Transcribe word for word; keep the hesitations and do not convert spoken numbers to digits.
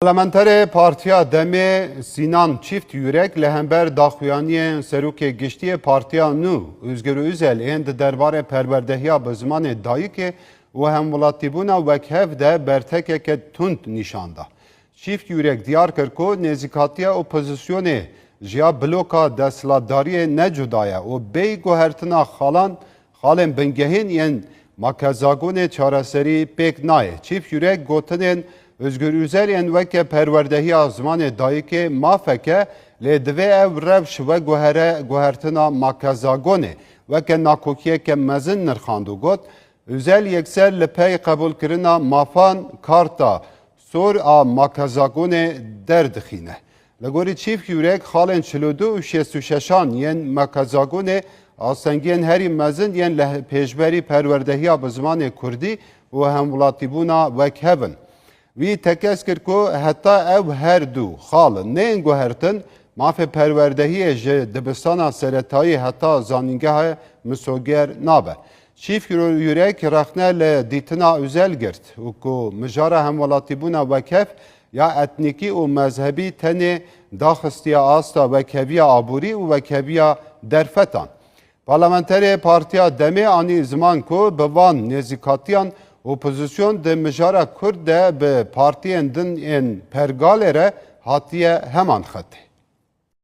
Parlamenterê Partiya Demê Sînan Çîft Yurek li hember daxuyaniyên Serokê Giştî yê Partiya Nû Ozgur Ozel ên di derbarê perwerdehiya bi zimanê dayikê û hemwelatîbûna wekhev de bertekeke tund nîşan da. Çîft Yurek diyar kir ku nêzîkatiya opozisyonê ji ya bloka desthilatdariyê ne cuda ye û bêyî guhertina xalan, xalên bingehîn yên makezagonê çareserî pêk nayê. Çîft Yurek gotinên Ozgur Ozel yên weke perwerdehiya zimanê dayikê mafeke, lê divê ev rewş veguhere guhertina makezagonê weke nakokiyeke mezin nirxand û got, Ozel yekser li pey qebûlkirina mafan karta sor a makezagonê derdixîne. Li gorî Çîft Yurek, xalên çil û du û şêst û şeşan yên makezagonê astengiyên herî mezin yên li pêşberî perwerdehiya bi zimanê kurdî û hemwelatîbûna wekhev in. Wî tekez kir ku heta ev her du xal neyên guhertin, mafê perwerdehiyê ji dibistana seretayî heta zanîngeha misoger nabe. Çîft Yurek rexne li dîtina Ozel girt û ku mijara hemwelatîbûna wekhev ya etnîkî û mezhebî tenê daxistiye asta wekheviya aborî û wekheviya derfetan. Parlamenterê Partiya Demê anî ziman ku bi van nêzîkatiyan opozisyon di mijara Kurd de bi partiyên din ên pergalê re hatiye heman xetê.